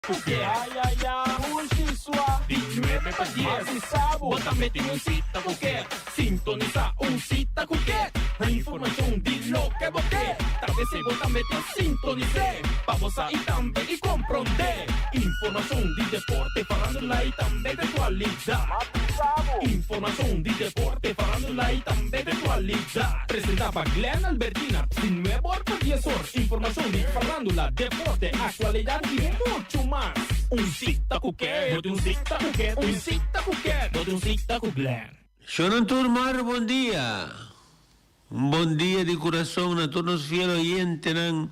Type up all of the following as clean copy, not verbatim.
Ku ke? Di nuebe pa dies, bo ta meti un sita ku ke. Sintonisá un sita ku ke. Informashon di loke bo ke. Ta p'esei bo ta mete sintonis'é. Pa bo sa i tambe i komprondé. Informashon di deporte, farándula i tambe di aktualidat. Informashon di deporte, farándula i tambe di aktualidat. Presentá pa Glenn Albertina, di nuebe or pa dies or. Informashon di farándula, deporte, aktualidat i muchu mas. Un sita ku ke, bo tin un sita ku ke, un sita ku ke, bo tin un sita ku Glenn. Shonnan tur mar bon dia. Un bon dia di kurason na tur nos fiel oyentenan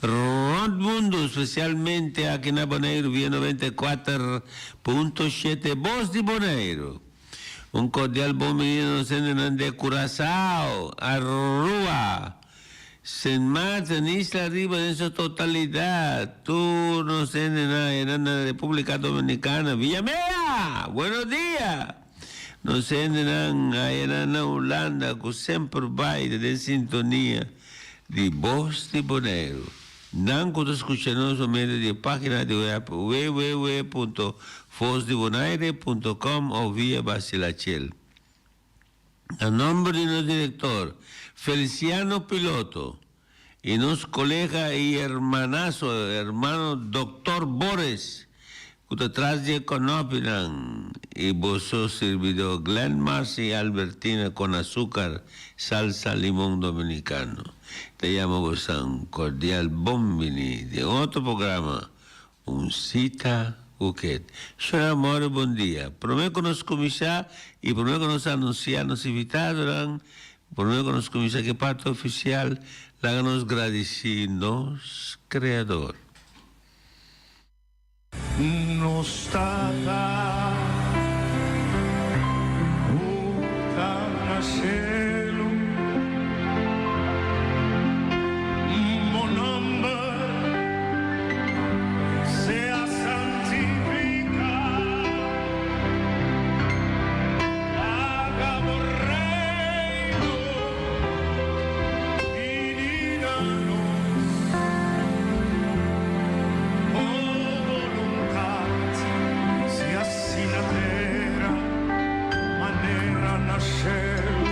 rònt mundu, spesialmente aki na Boneiru via 94.7 Bos di Boneiru. Un kordial bon binida nos hendenan de Curaçao, Aruba, Sint Maarten, Isla Riba den su totalidat, tur nos hendenan enan na Republica Dominicana, Villamea! Buenos dia! Nos hendenan ayenan na Hulanda ku semper bai ta den sintonia di Bos di Boneiru. Nan ku ta skucha nos pa medio di e página di web www.vosdibonaire.com òf via Basilachel. Na nòmber di nos direktor Feliciano Piloto i nos kolega i hermanaso, hermano Doktor Bores, ku ta tras di e kònòpinan, i boso sirbidó Glenn Marcy Albertina con azúcar, salsa limon dominicano, ta yama bosan kordial bon bini den otro programa Un sita ku ket. Shora More bon dia. Prome ku nos kuminsá i prome ku nos anunsiá nos invitadonan, prome ku nos kuminsá ku e parti ofisial, laga nos gradisí nos Kreador. Nos Tata ku ta na shelu, bo nomber Sea santificá, laga bo reino bini na nos. Bo boluntat sea hasi na tera manera na shelu.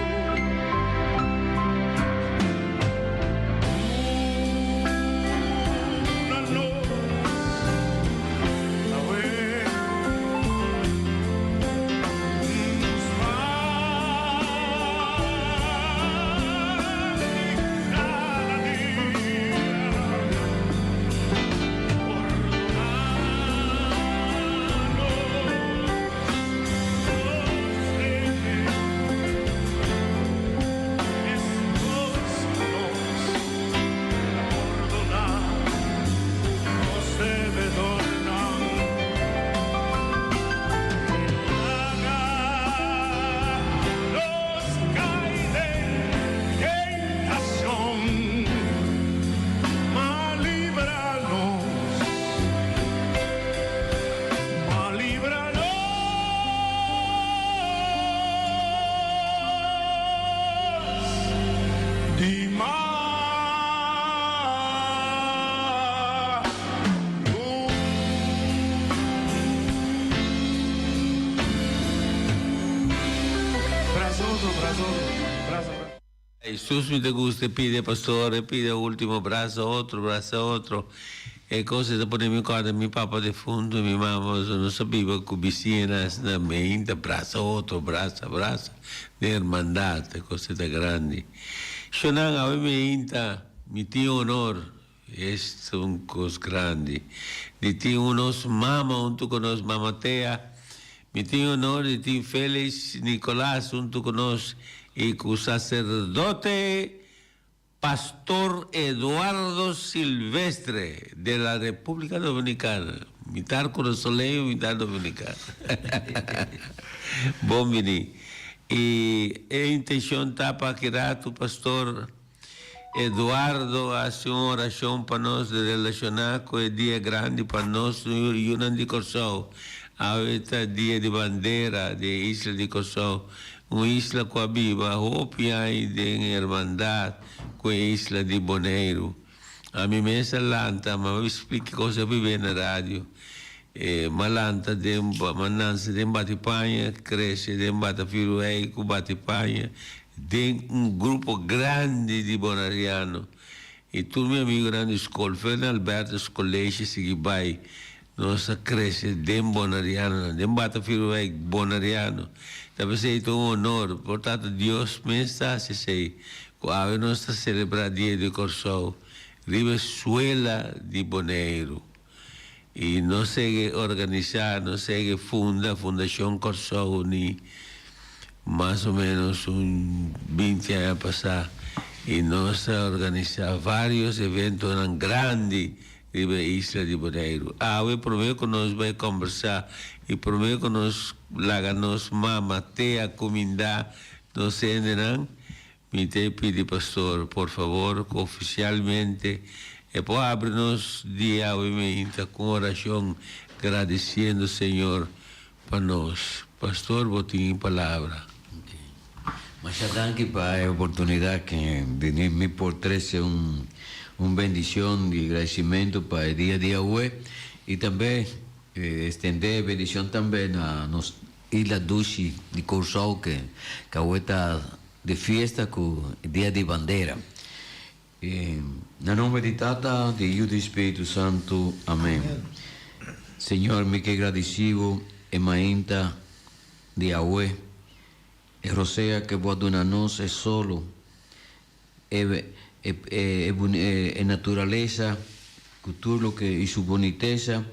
Di malu. Brasa otro, brasa otro, brasa, brasa. Jesús mi ta gusta e pide pastor e pide ultimo brasa otro brasa otro e cosa ta pone mi corda mi papa defunto mi mama pasobra nos a biba cu bisiñanan asina meinta brasa otro brasa brasa Den hermandad e cosa ta grandi. Shonan awe mi inta mi tin honor, es un cos grandi, di tin un nos mama hunto cu nos, mama Tea, mi tin honor di tin Felix Nicolas hunto cu nos y cu sacerdote Pastor Eduardo Silvestre de la República Dominicana, mitar curasoleño mitar dominicano. Bon bini. Y e intencion ta pa aki rato Pastor Eduardo haci un oracion pa nos relaciona cu e dia grandi pa nos yunan di Corsou. Awe ta dia di bandera di e isla di Corsou. Un isla ku a biba hopi aña den hermandad ku e isla di Boneiru. Ami mes a lanta, ma mi splika kos a biba na radio. M'a lanta den, m'a nanse den bati paña, krese den bata firuei ku bati paña, den un grupo grandi di bonariano. I tur mi amigunan di skol, Ferdinand Albertus College sigui bai. Nos a krese den bonarianonan, den bata firuei bonariano. Ta p'esei ta un honor, por tanto Dios mes ta hasi esei, ku awe nos ta selebrá Dia di Kòrsou riba e suela di Boneiru. I no sege organisá, no sege funda Fundashon Kòrsou ni mas o ménos un binti aña pasá i nos a organisá vários eventonan grandi riba e isla di Boneiru. Awe promé ku nos bai kòmbersá i promé ku nos laga nos mama tea kumindá nos hendenan, Mi ta e pidi pastor por favor cu oficialmente e por habri nos dia awe meinta cu un oracion gradiciendo Señor pa nos. Pastor bo tin e palabra. Masha danki pa e oportunidad ke bini mi por trece un un bendicion di gradicimento pa e dia di awe y tambe extende e bendicion tambe na nos Isla dushi di Kòrsou ke awe ta di fiesta ku Dia di Bandera. Na nomber di Tata, di Yu, di Spiritu Santu. Amen. Señor, mi ke gradisí Bo e mainta di awe, e rosea ke Bo a duna nos, e solo, e e naturalesa ku tur loke i su bonitesa,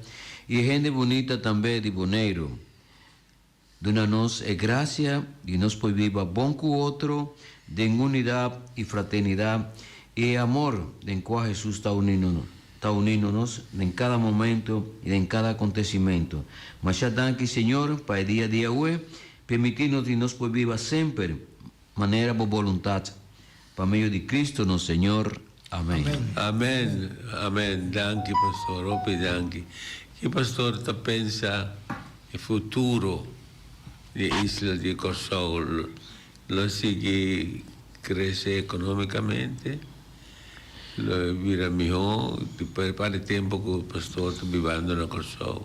i e hende bunita tambe di Boneiru. Duna nos e gracia di nos por biba bon cu otro den unidad y fraternidad y e amor den cua Jesus ta ta unindo nos den cada momento y den cada acontecimento. Masha danki Señor pa e dia di awe, permiti nos di nos por biba semper manera bo boluntad, pa medio di Cristo nos Señor. Amen. Amen amen danki pastor hopi danki ki pastor ta pensa e futuro di e isla di Kòrsou lo sigui krese ekonomikamente lo bira mihó despues pa di tempu ku pastor ta bibando na Kòrsou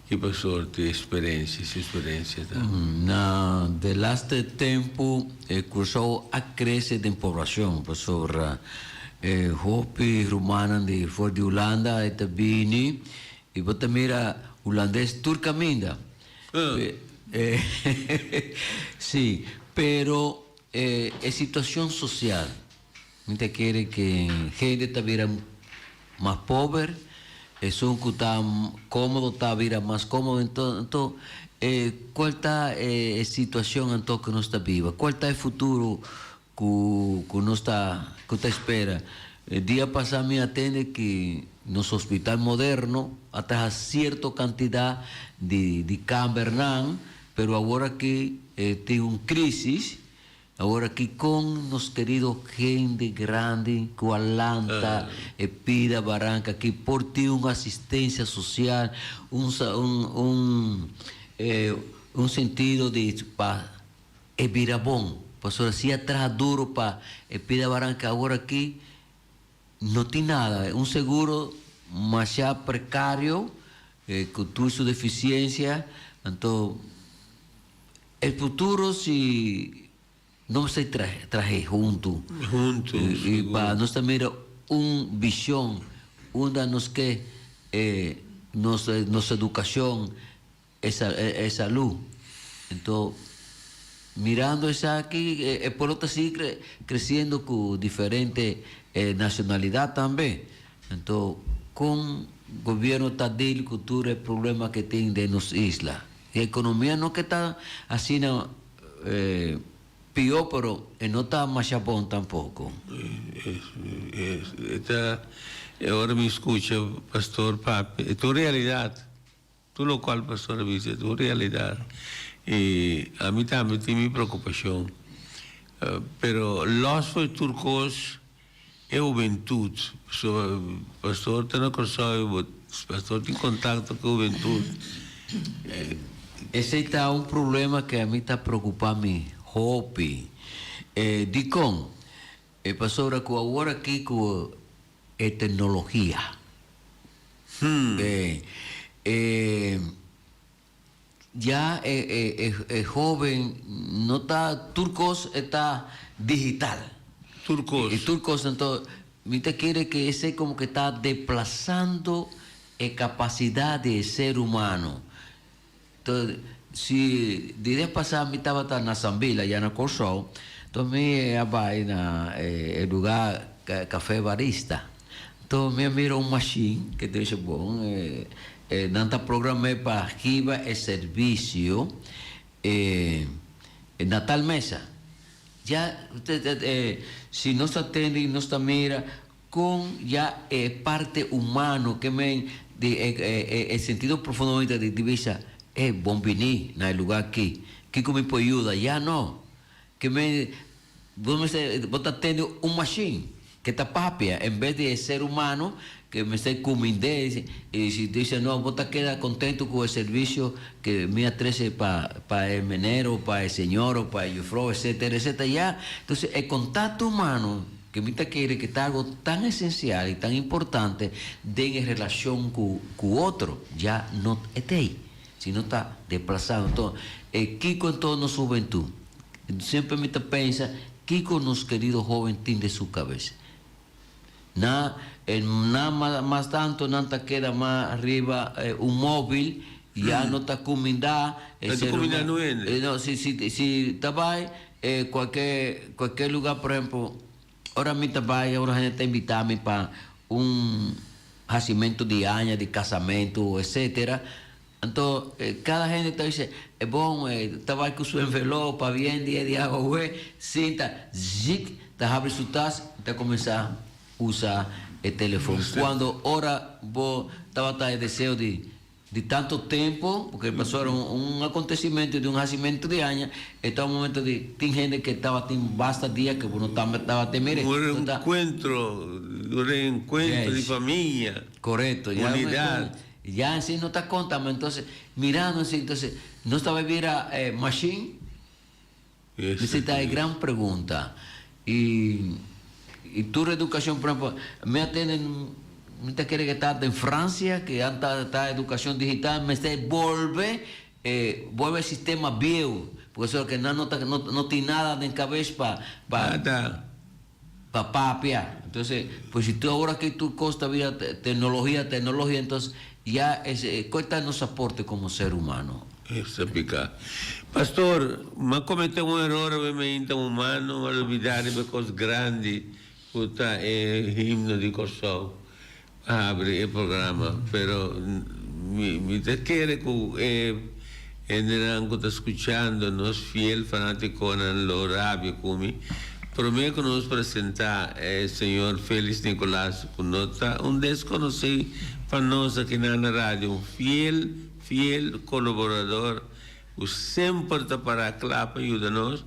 Ki pastor tin experencia, su experencia ta? Na de laste tempu e Kòrsou a krese den poblashon pasobra e hopi rumannan di for di Hulanda e ta bini i bo ta mira hulandes tur kaminda. Si, pero e situashon sosial Mi ta kere ke hende ta bira mas pober, esun ku ta komodo ta bira mas komodo. Anto, anto kual ta e situashon anto ku nos ta biba? Kual ta e futuro ku ku nos ta ku ta spera? Dia pasá mi a tende ki nos hospital moderno a traha sierto kantidat di di kambernan, pero awor aki tin un krisis. Awor aki kon nos kerido hende grandi ku a lanta e pida baranka aki por tin un asistencia social, un un un un sentido di pa e bira bon. Pasobra si a traha duro pa e pida baranka awor aki no tin nada, un seguro masha precario ku tur su deficiencia, anto. E futuro si no mester trahe huntu. Huntu, I pa nos ta mira un vision unda nos ke e nos nos educacion e e salu. Ento mirando esaki e pueblo ta sigui creciendo cu diferente nacionalidad tambe. Ento con gobierno ta deal cu tur e problema ke tin den nos isla? E economia no ke ta asina pio pero e no ta masha bon tampoco. E ta e ora mi scucha pastor papia e ta un realidad tur locual pastor a bisa e ta un realidad y ami tambe tin mi preocupacion pero los for e tur cos e hubentud pasobra pastor ta na Kòrsou i bo pastor tin kontakto ku hubentud. Esei ta un problema ke ami ta preokupa mi hopi. Dikon? E pasobra ku awor aki ku e teknologia. Eh, ya e, e, e hoben no ta tur kos ta digital. Tur kos. I tur kos, anto, mi ta kere ku esei komo ku ta desplasando e kapasidat di ser humano. Anto, si dia pasá mi tabata na Sambil, aya na Kòrsou, anto mi a bai na e lugá Café Barista. Anto mi a mira un machine ku ta bisa bon, nan ta program'é pa hiba e servisio na tal mesa. Ya si nos ta tende i nos ta mira kon ya e parte humano ke men di e sentido profundamente di bisa, e bon bini na e lugar aki, kiko mi por yuda? Ya no. Ke men bo mester bo ta tende un machine ke ta papia en bes di e ser humano ke mester kumind'é i si dice no bo ta keda contento ku e servicio ke mi a trese pa pa e meneer o pa e señor o pa e jufrou etcetera etcetera ya entonces e contacto humano ke mi ta kere ke ta algo tan esencial i tan importante den e relacion ku ku otro ya no e t'ey sino ta deplasado enton e kiko enton nos hubentud Semper mi ta pensa kiko nos kerido hoben tin den su kabes. Na na mas tanto nan ta keda mas riba un mobil, ya no ta kuminda e ser humano. No, si si si ta bai kualke kualke lugar por ehemplo ora mi ta bai ora hende ta invita mi pa un hasimentu di aña di kasamentu etcetera. Anto kada hende ta bisa, e bon, e ta bai ku su envelop pabien di e di awa ue, sinta, zik, ta habri su tas i ta kuminsá usa e telefon. Kuando ora bo tabata e deseo di di tanto tempu, porque pasobra un akontesimentu di un hasimentu di aña, e ta un momento di tin hende ke tabatin basta dia ke bo no tabata mira. Un reenkuentro, un reenkuentro di famia, Korekto, unidat. Ya así no ta conta, ma entonces mirando así, entonces nos ta bay bira machine? Esey ta e gran pregunta. Y y tur educacion, por ejemplo, mi a tende, mi ta kere ke ta den Francia, ke an ta ta educacion digital, mester bolbe bolbe e sistema bieu, porque esaki ke nan no ta no tin nada den cabes pa pa. Nada. Pa papia. Entonces, pues si tu ahora que tur cos ta bira tecnologia, tecnologia, entonces ya es cual ta nos aporte como ser humano? Esta pica. Pastor, m'a comete un error awe mainta humano, m'a lubida riba e cos grandi cu ta e himno di Corsou pa habri e programa, pero mi mi ta kere cu e hendenan cu ta scuchando nos fiel fanaticonan lo rabia cu mi. Prome cu nos presenta e señor Felix Nicolaas cu no ta un desconoci pa nos akinan na radio, un fiel, fiel colaborador cu semper ta para cla pa yuda nos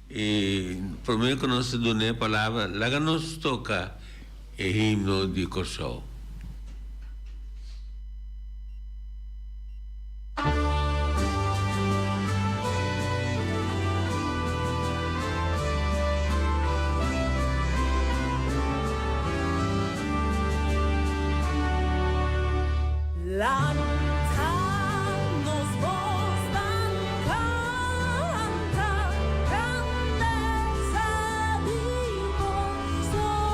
y prome cu nos ta duna e palabra laga nos toca e himno di Corsou. Lanta nos bos ban kanta grandesa di Kòrsou.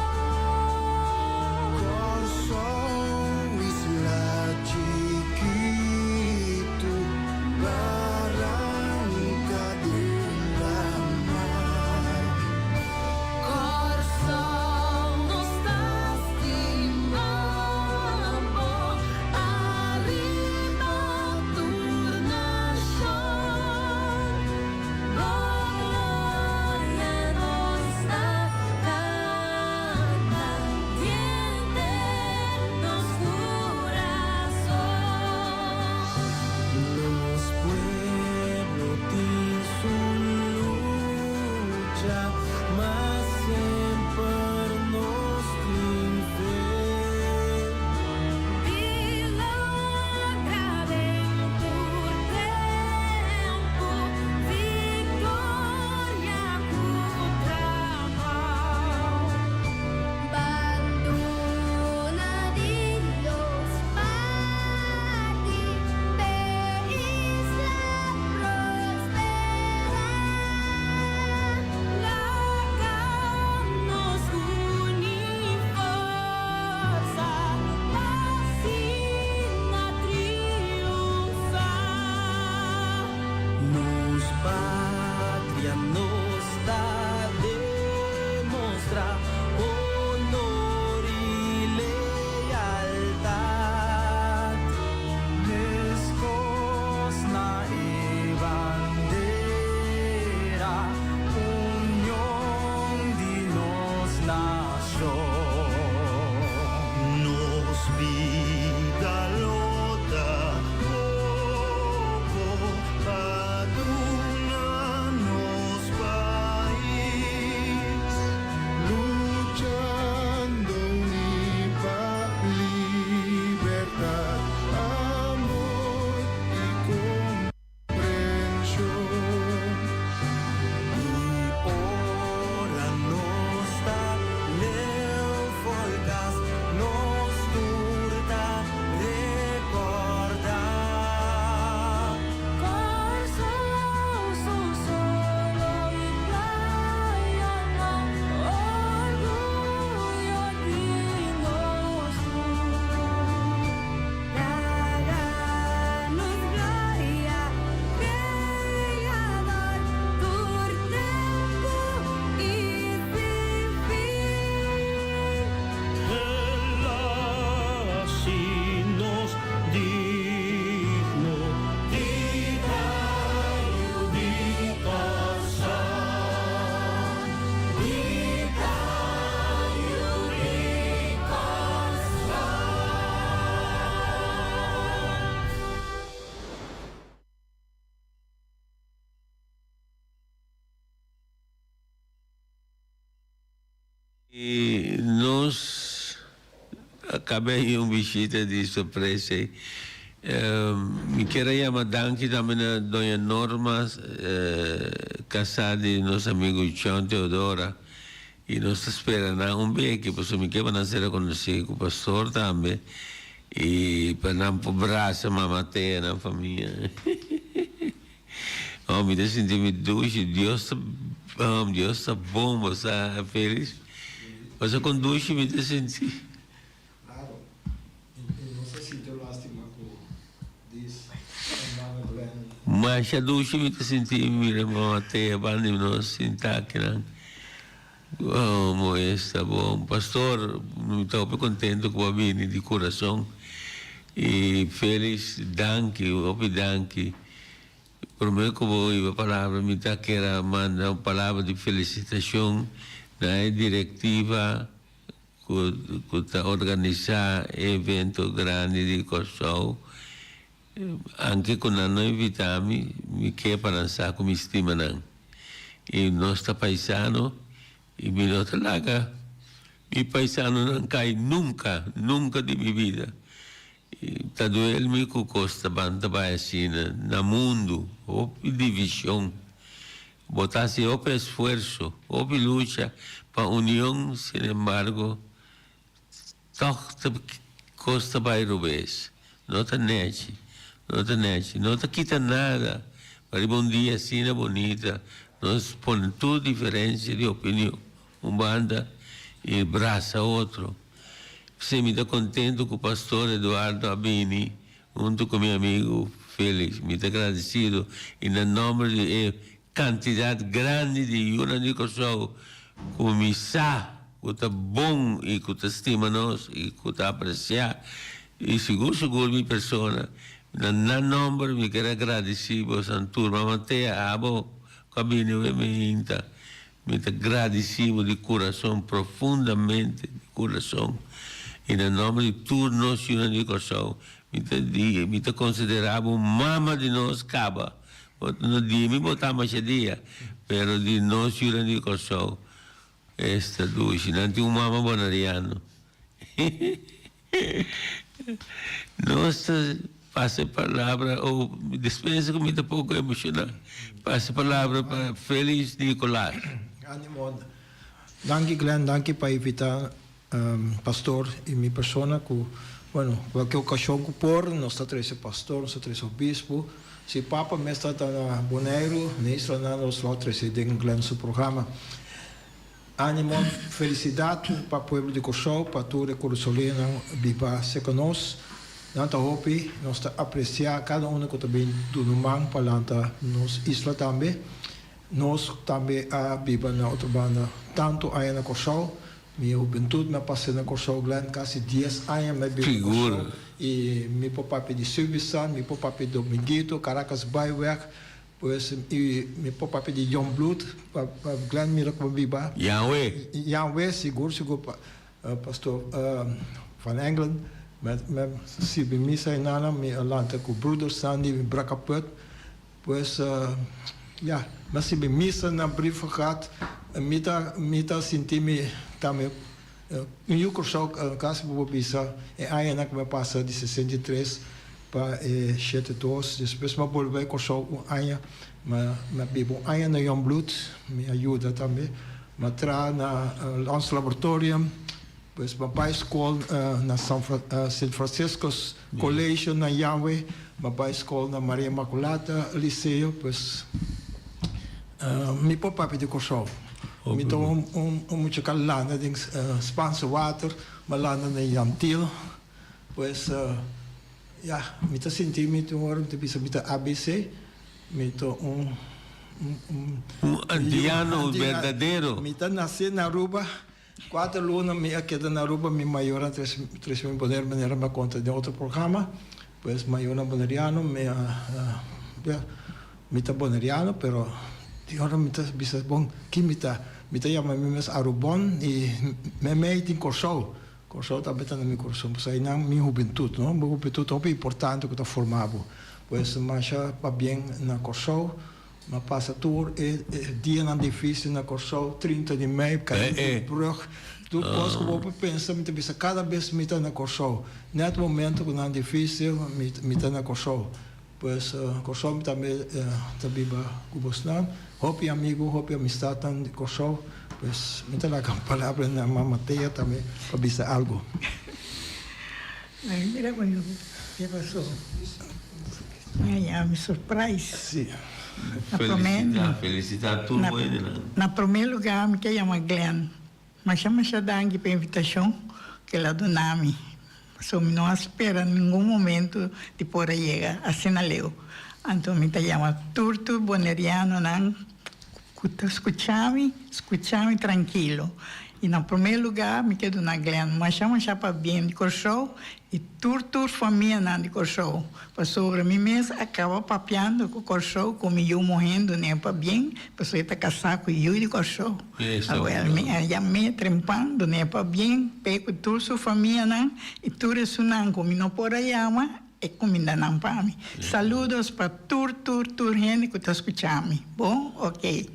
I nos a caba e un bishita di sorpresa ei. Mi kier a yama danki tambe na Doña Norma, casá di nos amigo John Teodora, i nos ta spera nan un beki pasobra mi kier pa nan ser reconocí cu pastor tambe i pa nan por brasa Mama Tea nan famia. Oh, mi ta sinti mi dushi. Dios ta, oh, Dios ta bon, bo sa, Felix. Bo sa kon dushi mi ta sinti. Claro. I no sa sinti lastima ku dis hermano Glenn. Masha dushi mi ta sinti mira mama Tea banda di nos sinta akinan. Oh, moes ta bon. Pastor, mi ta hopi contento cu bo a bini di curason. Y Felix, danki, hopi danki. Prome cu bo hiba palabra, mi ta kier a manda un palabra di felicitacion na e directiva cu cu ta organisa e evento grandi di Corsou. Anke ku nan no invitá mi, mi ke pa nan sa ku mi stima nan. I nos ta paisano i mi no ta laga mi paisanonan kai nunka, nunka di mi bida. I ta duel mi ku kos ta ban ta bai asina na mundu, hopi divishon. Bo ta hasi hopi esfuerso, hopi lucha pa union, sinembargo, Tòg ta kos ta bai robes. No ta nèchi, no ta nèchi. No ta kita nada pa riba un dia asina bonita nos pone tur diferensia di opinion un banda i brasa otro. P'esei mi ta kontentu ku Pastor Eduardo a bini huntu ku mi amigu Felix. Mi ta gradesido i na nòmber di e Kantidat grandi di yunan di Kòrsou ku mi sa ku ta bon i ku ta stima nos i ku ta apresiá i sigur sigur mi persona, na nan nòmber mi ker a gradisí bosan tur. Mama Tea, abo ku a bini awe mi hinta, mi ta gradisí bo di kurason, profundamente di kurason i na nòmber di tur nos yunan di Kòrsou mi ta di mi ta konsiderá bo mama di nos kaba. Bo no di mi bo ta masha dia, pero di nos yunan di Kòrsou esta dushi. Nan tin un mama boneriano. Nos ta pasa e palabra, oh, dispensa ku mi ta poko emoshoná, pasa e palabra pa Felix Nicolaas. Animo. Danki Glenn, danki pa invita Pastor i mi persona ku, bueno, kualke okashon ku por nos ta trese pastor, nos ta trese obispo. Si papa mes ta ta na Boneiru, na islanan nos lo trese den Glenn su programa. Animo, felisidat pa pueblo di Kòrsou, pa tur e kurasolenan biba serka nos. Nan ta hopi, nos ta apresiá kada unu ku ta bin duna un man pa lanta nos isla tambe. Nos tambe a biba na otro banda tantu aña na Kòrsou. Mi hubentut mi a pas'é na Kòrsou, Glenn, kasi dies aña mi a biba na Kòrsou. I mi por papia di Subisan, mi por papia di Dominguito, Caracas Byweg, pues i mi por papia di Jongbloed, pa Glenn mira ku mi a biba. Yahweh. Yahweh, sigur sigur, Pastor Van Engelen. Mi a sirbi misa einana, mi a lanta ku Broeder Sandy Brakaput. Pues, ya, mi a sibi misa na Brievengat. Mi ta, mi ta sinti mi tambe un yu Kòrsou, kasi bo por bisa e añanan ku mi a pasa di 63 pa e shete dos. Despues mi a bolbe bai Kòrsou un aña, mi a, mi a biba un aña na Jongbloed, mi a yuda tambe. Mi a traha na Landslaboratorium. Pues mi a bai skol na San Sint Franciscus College na Yahweh, mi a bai skol na Maria Immaculata Liceo, pues mi por papia di Kòrsou. Mi ta un un mucha ku a landa den Spaanse Water, mi a landa na Jan Thiel, pues ya, mi ta sinti mi tin ora mi ta bisa mi ta ABC, mi ta un un Un antiano berdadero. Mi ta nase na Aruba. Kuater luna mi a keda na Aruba, mi mayornan trese mi Bonaire manera mi a konta den otro programa. Pues mayornan boneriano, mi a ya, mi ta boneriano pero di ora mi ta bisa bon ki mi ta, mi ta yama mi mes Arubon i meimei tin Kòrsou. Kòrsou tambe ta na mi kurason pasobra einan mi hubentut no, bo hubentut ta hopi importante ku ta forma bo. Pues masha pabien na Kòrsou. Mi a pasa tur e dianan difícil na Kòrsou, 30 di mei, kai di brug, tur kos ku bo por pensa, mi ta bisa kada bes mi ta na Kòrsou. Nèt momento ku nan difícil, mi ta na Kòrsou. Pues Kòrsou mi tambe ta biba ku bosnan. Hopi amigu, hopi amistatnan di Kòrsou. Pues mi ta laga un palabra na Mama Tea tambe pa bisa algu. Ay, mira con ke pasó. Mi a mi surprise. Sí. Na promé, Felicita, felicita tur na, buenenan. na promé lugá mi ke yama Glenn. Masha masha danki pa e invitashon ku el a duna mi. Pasobra mi no a spera ningun momento di por a yega asina leu. Anto mi ta yama tur tur bonerianonan ku ta skucha mi, skucha mi trankilo. I na promé lugá mi ke duna Glenn masha masha pabien di Kòrsou i tur tur famianan di Kòrsou. Pasobra mi mes a kaba papiando ku Kòrsou ku mi yu muhé dun'é pabien pasobra e ta kasá ku yu di Kòrsou. Awèl mi a yam'é trempan dun'é pabien p'e ku tur su famianan i tur esunnan ku mi no por a yama E cuminda nan pa mi. Saludos pa tur tur tur hende cu ta scucha mi. Bon? Ok.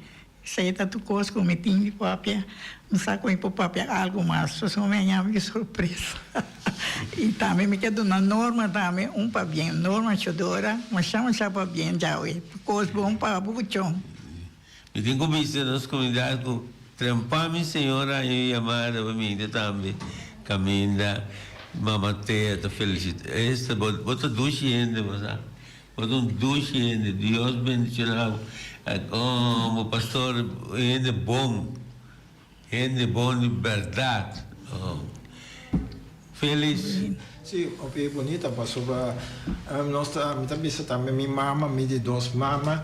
Esey ta tur cos cu mi tin di papia. Mi sa cu mi por papia algo mas, pasobra mi a ñami di sorpresa. Y tambe mi ke duna Norma tambe un pabien. Norma Chodora, masha masha pabien djawe. Tur cos bon pa bo buchon. Mi tin cu bisa nos comunidad cu trempa mi señora a yu yamada pa minta tambe caminda mama Tea ta felicita esta bo bo ta dushi hende bo sa bo ta un dushi hende Dios bendiciona bo oh bo pastor hende bon Hende bon di berdad oh. Felis. Si, hopi bunita pasobra nos ta mi ta bisa tambe mi mama mi di dos mama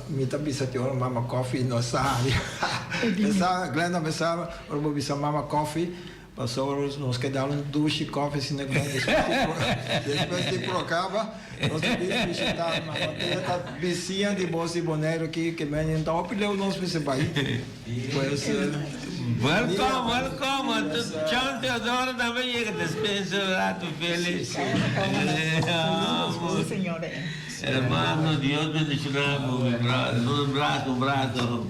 mi ta bisa te ora mama koffie no sa e sa Glenda mi sa ora bo bisa mama koffie Pasobra nos ke dal un dushi koffie asina gran despues di procaba nos ta bin bishita mama Tea ta bisiña di bos di Boneiru aki ke men ta hopi leu nos mester bai pues Welkom welkom Chan Teodoro tambe yega despues un rato Felix Hermano Dios bendiciona bo mi brother un abrazo un abrazo.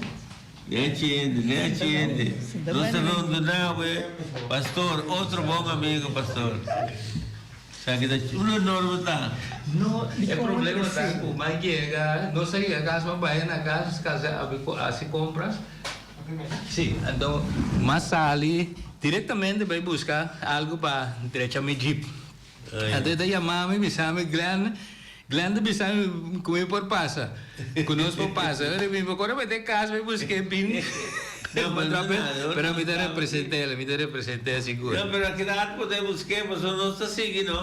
Nechi hende, nechi hende. Nos ta rondona we, pastor, otro bon amigo, pastor. Sa ki ta un honor bo ta. No, e problema ta cu m'a yega, nos a yega cas, m'a bay na cas, casa haci compras. Si, anto m'a sali directamente bay busca algo pa drecha mi jeep. Anto e ta yama mi bisa mi Glenn, Glenn ta bisa mi ku mi por pasa, ku nos por pasa. Ora mi por kore mete kas mi busk'é bin pero mi ta represent'é, mi ta represent'é sigur. No, pero aki rato bo ta busk'é pasobra nos ta sigui no.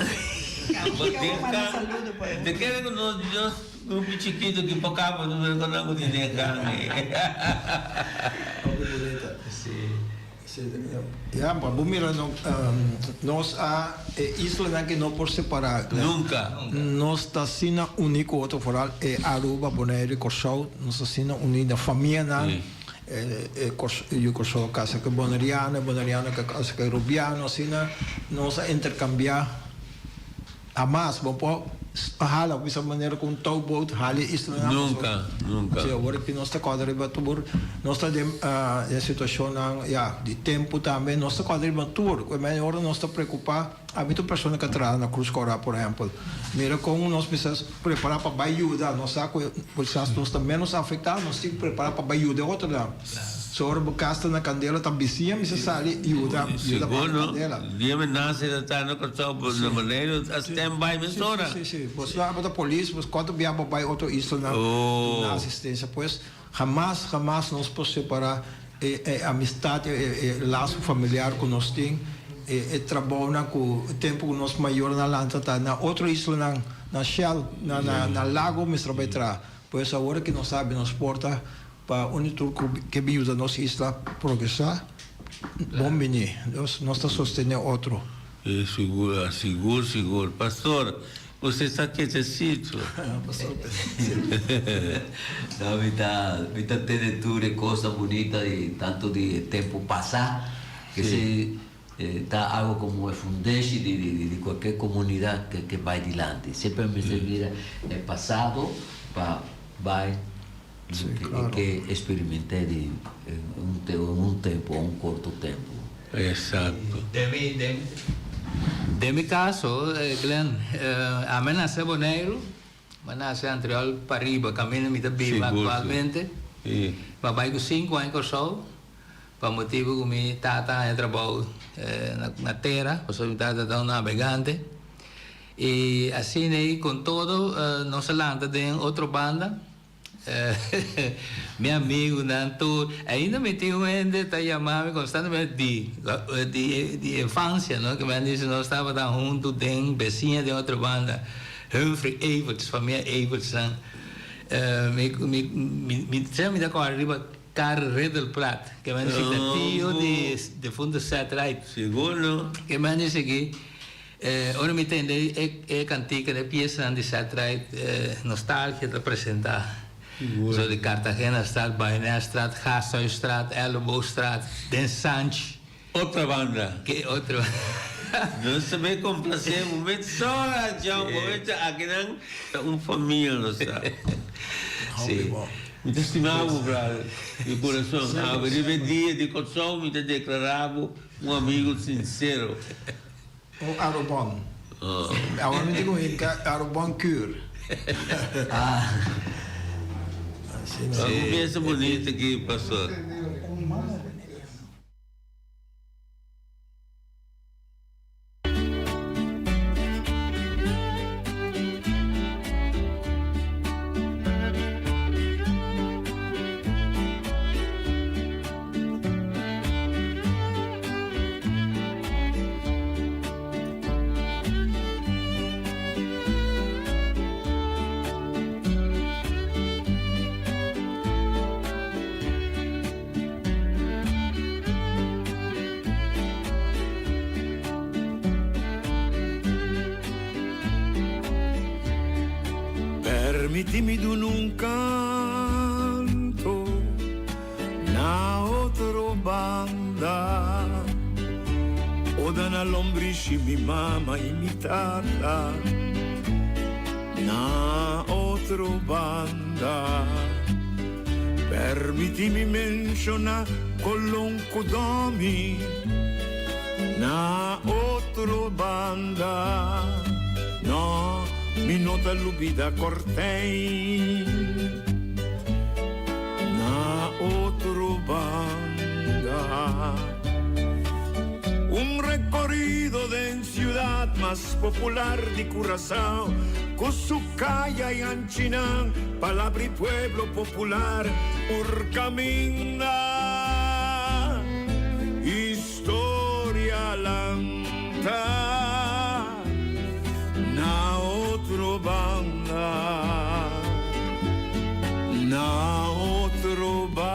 Te kere ku nos nos grupo chikito ki por kaba nos rekorda ku tin den gang ei. Hopi bunita. Ya, pa bo mira no, nos a e islanan ke no por separá. Nunka. Nos ta asina uní ku otro, foral e Aruba, Boneiru i Kòrsou, nos ta asina uní na famianan. E yu Kòrsou a kasa ku e boneriano, e boneriano a kasa ku e rubiano, asina nos a interkambiá. Hamas bo por hala op bisa manera ku un touwboot hala e islanan pasobra. Nunka, nunka. Si awor aki nos ta kòrda riba tur, nos ta den den situashonnan ya di tempu tambe, nos ta kòrda riba tur. Ku e mei ora nos ta preokupá, ami ta un persona ku a traha na Krus Kòrá por ehèmpel. Mira kon nos mester prepará pa bai yuda, nos sa ku kisas nos ta ménos afektá, nos tin ku prepará pa bai yuda e otronan. So ora bo kas ta na kandela ta bisiña mester sali yuda yuda Sigur paga kandela. no. Dia mi nase ta ta na Kòrsou bo na Boneiru a stand by mesora. Si si si. Bo sa bo ta polis bo kuantu bia bo bai otro islanan duna asistensia. Pues hamas hamas nos por separa e e amistad e e laso familiar ku nos tin e e trabounan ku tempu ku nos mayornan a lanta ta na otro islanan na Shell na na na Lago mester a bai traha. Pues awor ki nos sabi nos porta Pa uni tur ku ke bin yuda nos isla progresá, bon bini. Nos nos ta sostené otro. Sigur, sigur, sigur. Pastor, usted sta ketecito. Pastor, No, mi ta, mi ta tene tur e kosnan bunita di tantu di e tempu pasá, ke si ta algo komo e fundeshi di di di kualke komunidat ke ke bai dilanti. Semper mester mira e pasado. Pa bai loke e ke experiment'é di un tempu o un korto tempu. Exacto. Den mi den mi caso Glenn ami a nace Boneiru mi a nace Antriol pariba caminda mi ta biba actualmente mi a bai cu sinku aña Corsou pa motibu cu mi tata a haña trabou na tera pasobra mi tata ta un nabegante. I asina ei kon todo nos a lanta den otro banda. Mi amigunan tur, ainda mi tin un hende ta yama mi konstantemente di di infansia no, ke mi a disi nos tabata huntu den besiña den otro banda, Humphrey Everts, famia Evertsnan. Mi mi mi mi ta kòrda riba Karl Riddelplaat, ke mi a disi ta tio di defunto Seth Wright. Sigur no. Ke mi a disi aki. Ora mi tende e kantika, e piesanan di Seth Wright, nostalgia ta presentá. So di Cartagenastraat, Bayonéstraat, Gasthuisstraat, Elleboogstraat, den Sanch. Otra banda. Ke otro. Nos ta bay complacé bo met sola, John. Bo met akinan ta un famia nos ta. Sí. Mi ta stima bo, brother, di corazon. Awe riba e dia di Kòrsou mi ta declará bo un amigo sincero. Un arobon. Awor mi tin ku hinka arobon kür. Asina. Un fiesta bonito aki, pastor. Permití mi duna un canto na otro banda Oda na lombrishi mi mama y mi tata Na otro banda Permiti mi menciona Colon cu Domi Na otro banda No, mi no ta lubida Cortijn Na otro banda Un recorrido den ciudad mas popular di Curaçao Cu su caya y anchinan palabra y pueblo popular Ur caminda Historia lanta Na otro banda Na otro banda.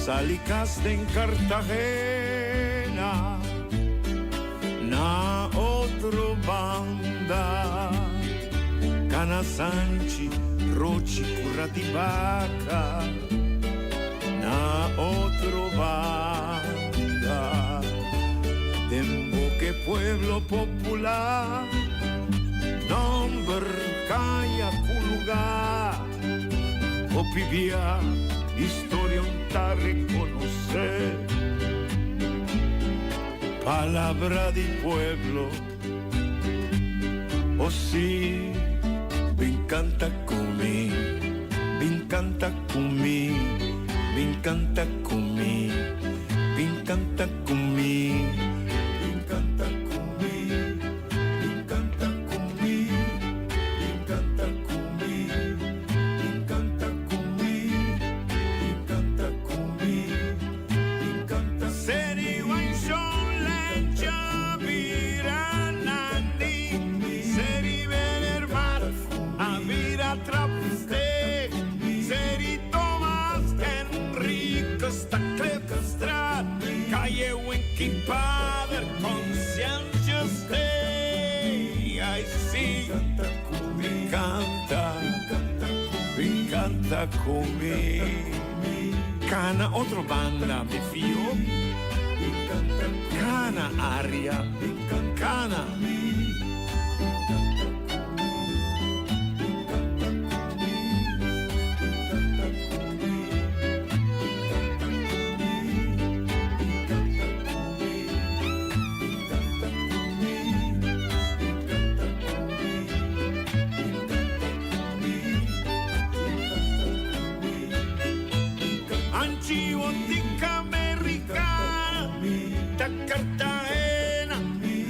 Sali cas den Cartagena na otro banda Cana Sanchi, Rochi, Cura di Baca na otro banda Den boke pueblo popular Nomber caya cu lugar Hopi bia historia un ta reconoce Palabra di pueblo Oh si Bin canta cu mi Bin canta cu mi Bin canta cu mi Bin canta cu mi Bin canta cu mi Bin canta cu mi Bin canta cu mi Bin canta cu mi Bin canta cu mi Bin canta Seri Wanshon Lencha Bira Nandi. canta cu mi. Cana otro banda, mi fio. Cana aria, cana. Anchi Botica Americana, ta Cartagena,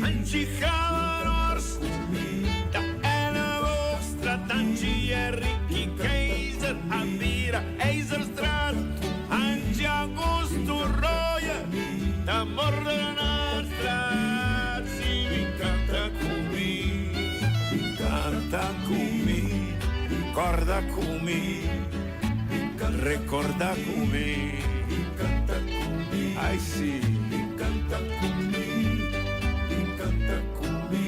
Anchi Haarhorst, ta Elleboogstraat, Anchi Ricky Keizer, Abira, IJzerstraat, Anchi Augusto Roya, ta Moordenaarstraat, si mi canta cu mi, canta cu mi, corda cu mi, recorda cu mi, ay si, canta cu mi, canta cu mi,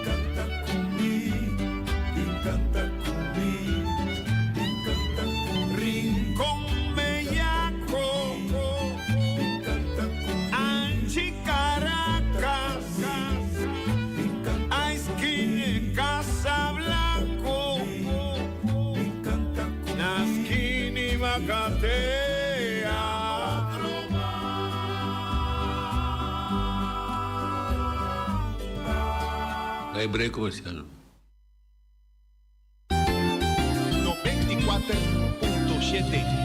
canta cu mi, canta cu mi, canta cu mi. Rincon Bellaco, Anchi Caracas, Esquina Casablanco, Naskini Macatea. Bay break comercial. 94.7.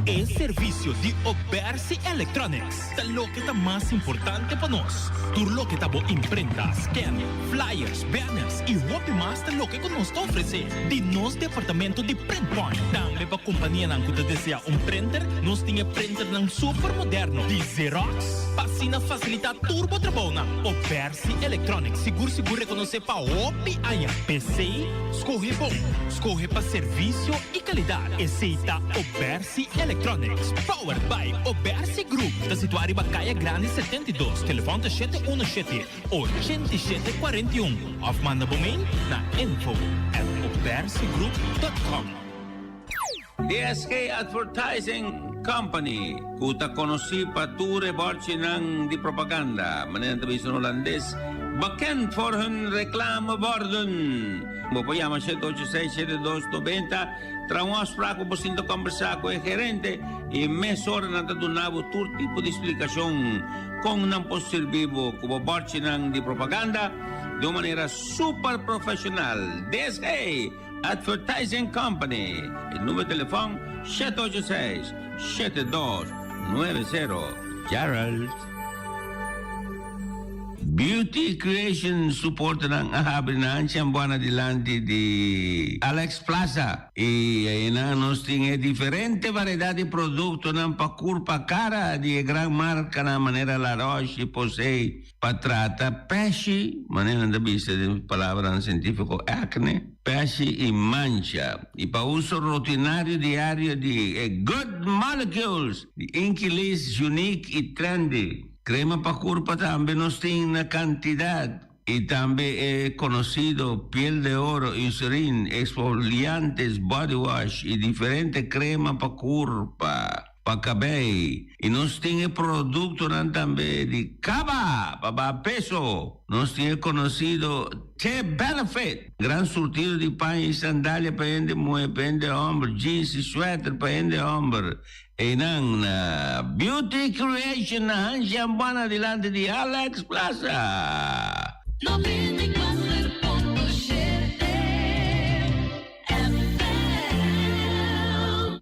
E servicio di Obersi Electronics ta loke ta mas importante pa nos. Tur loke ta bo imprenta, scan, flyers, banners y hopi mas ta loke cu nos ta ofrece di nos departamento di Print Point. Tambe pa companianan cu ta desea un printer, nos tin e printernan super moderno di Xerox pa asina facilita tur bo trabounan. Obersi Electronics sigur sigur reconoce pa hopi aña. P'esey, scoge bon, scoge pa servicio y calidad. Esey ta Obersi Electronics, powered by Obersi Group. Ta situa riba Caya Grandi 72, telefon ta 717 8741 of manda bo mail na info at obersigroup.com. DSG Advertising Company, ku ta konosí pa tur e bòrchinan di propaganda, manera nan ta bisa na hulandes, bekend voor hun reclameborden. Bo por yama 786 7290, traha un afspraak pa bo sinta kòmbersá ku e gerente i mesora nan ta duna bo tur tipo di splikashon kon nan por sirbi bo ku bo bòrchinan di propaganda di un manera super profeshonal. DSG Advertising Company. E numero di telefòn 786 7290. Gerald. Beauty Creation su portanan a habri na Anchiambuana dilanti di Alex Plaza y einan nos tin e diferente variedad di productonan pa curpa cara di e gran marcanan manera La Roche y Posay pa trata peshi, manera nan ta bisa den palabranan cientifico acne, peshi y mancha y pa uso rutinario diario di e Good Molecules di Inkilis Unique y Trendy. Crema pa curpa tambe nos tin na cantidad y tambe e conocido Piel de Oro, Eucerin, exfoliantes, body wash y diferente crema pa curpa, pa cabey. Y nos tin e productonan tambe di caba pa baha peso. Nos tin e conocido Te Benefit, gran surtido di paña y sandalia pa hende muhe, pa hende homber, jeans y sweater pa hende homber. Einan na Beauty Creation na Hanshi Ambuana dilanti di Alex Plaza. 94.7 FM.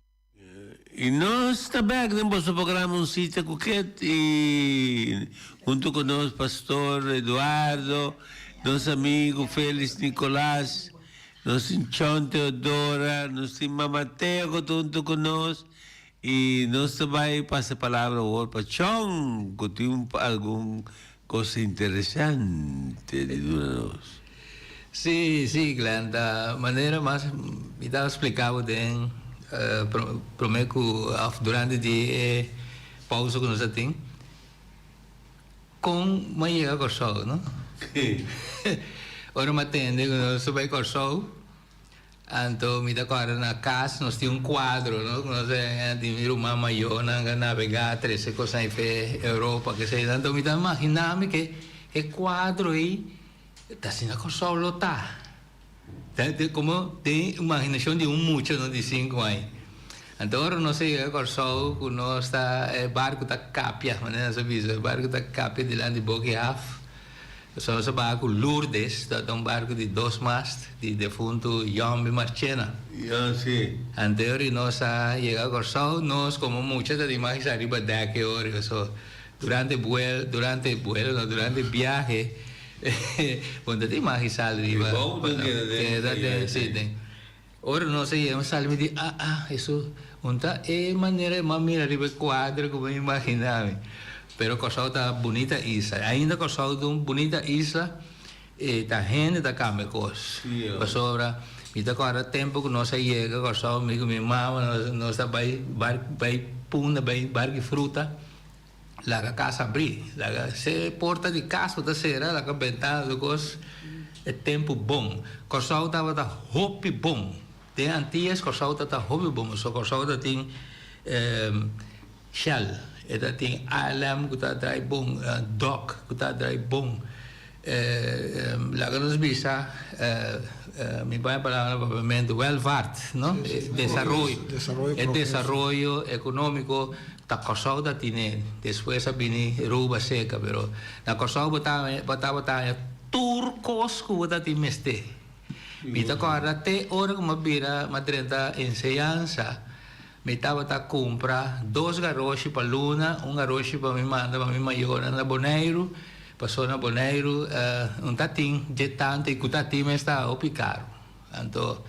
Y nos ta bek den boso programa Un Cita cu Ket y hunto cu nos Pastor Eduardo, nos amigo Felix Nicolas, Nos tin Chon Teodora, nos tin Mama Teo ku ta huntu ku nos i nos ta bai pasa e palabra awor pa Chon ku tin algun kos interesante di duna nos. Sí, sí, Glenn, ta manera mas mi ta splica bo den prome ku of durante di e pausa ku nos a tin, kon mi a yega Kòrsou, no? Ora mi a tende ku nos ta bai Kòrsou, anto mi ta kòrda na kas nos tin un kuadro, no, ku nos a di mi ruman mayornan a nabegá trese kosnan ei fe Europa, kesei. Anto mi ta imaginá mi ke e kuadro ei ta asina Kòrsou lo ta. Ta komo den imaginashon di un mucha no di sinku aña. Anto ora nos a yega Kòrsou ku nos ta e barku ta kapia, manera nos a bisa, e barku ta kapia dilanti boki haf. Pasobra nos a baha ku Lourdes, tabata un barku di dos mast di defuntu Yòmbi Marchena. Ya, si. Anto e ora nos a yega Kòrsou, nos komo mucha ta tin mas ariba dèk e ora, pasobra durante buel, durante buelo no, durante biahe, Bon ta tin magi sal riba. Keda den si den. Ora nos a yega sal mi di ah ah eso un ta e manera mi a mira riba e cuadro cu mi imagina mi. Pero Corsou ta bunita isla. Ainda Corsou ta un bunita isla e ta hende ta cambia cos. Pasobra mi ta corda tempo cu nos a yega Corsou mi cu mi mama nos ta bay bay punda bay barki fruta. Laga kas abrí, laga se porta di kas bo ta sera, laga bentana tur kos, e tempu bon. Kòrsou tabata hopi bon. Den Antias Kòrsou tabata hopi bon, pasobra Kòrsou ta tin Shell, e ta tin ALM ku ta drai bon, dòk ku ta drai bon. Laga nos bisa, mi pone palabra na papiamentu, welvaart, no? Desaroyo. E desaroyo ekonómiko ta Kòrsou ta tine. Despues a bini Ruba seka, pero na Kòrsou bo ta bo tabata haña tur kos ku bo ta tin mester. Mi ta kòrda te ora ku mi a bira, mi a drenta enseñansa, Mi tabata kumpra dos garoshi pa luna, un garoshi pa mi manda pa mi mayornan na Boneiru, pasobra na Boneiru un ta tin dje tantu i ku ta tin mes ta hopi karu. Anto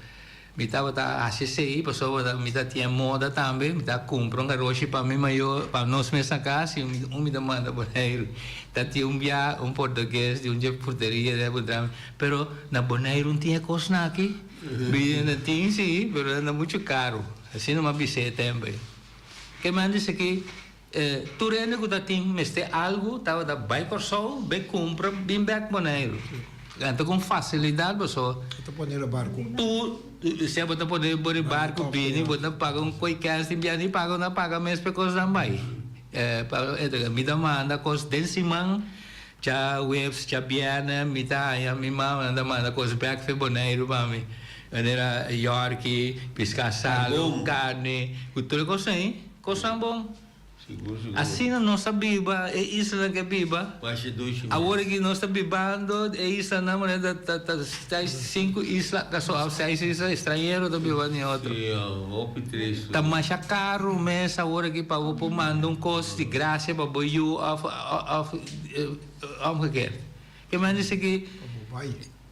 mi tabata hasi esei pasobra mi ta tin e moda tambe, mi ta kumpra un garoshi pa mi mayor, pa nos mes na kas i un mi ta manda Boneiru. Ta tin un bia un portugues di un dje fruteria ta puntra mi, pero na Boneiru no tin e kosnan aki? Mi na tin si, pero nan ta muchu karu. Asina mi a bisa e tempu ei. Ke men disi ki tur hende ku ta tin mester algu tabata bai Kòrsou bai kumpra bin bèk Boneiru. Anto ku un fasilidat pasobra Bo ta pone riba barku. Tur sea bo ta pone riba barku bini bo ta paga un koi kèns tin bia ni paga no a paga mes pa e kosnan bai. Mi ta manda kos den siman Djaweps, djabièrnè mi ta haña mi mamanan ta manda kos bèk fe Boneiru pa mi. Manera yòrki, piská salu, karni, ku tur e kosnan ei, kosnan bon. Asina nos ta biba, e islanan ke biba. Awor aki nos ta bibando e islanan manera ta ta ta sinku isla kaso òf seis isla estranhero ta biba den otro. Ta masha karu mes awor aki pa bo por manda un kos di grasia pa bo yu òf òf. Omgekeerd. Ke men dice ki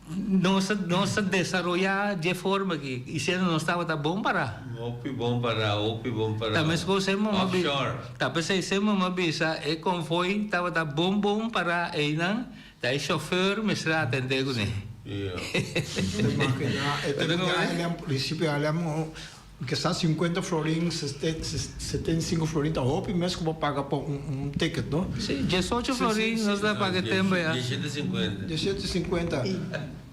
nos a nos a desaroya dje forma aki y siendo nos tabata bon para. Hopi bon para, hopi bon para. Ta mescos e mama bi Offshore. ta pesey se mama bisa e convoy tabata bon bon para eynan ta e chauffeur mester a atende cune. Ja. Te imagina e tempo di ALM, principio di ALM Ke sa sinkuenta florin, 75 florin ta hopi mes ku bo paga pa un ticket no. Si, diesocho florin nos ta paga e tempo ya. Diesshete sinkuenta. Diesshete sinkuenta.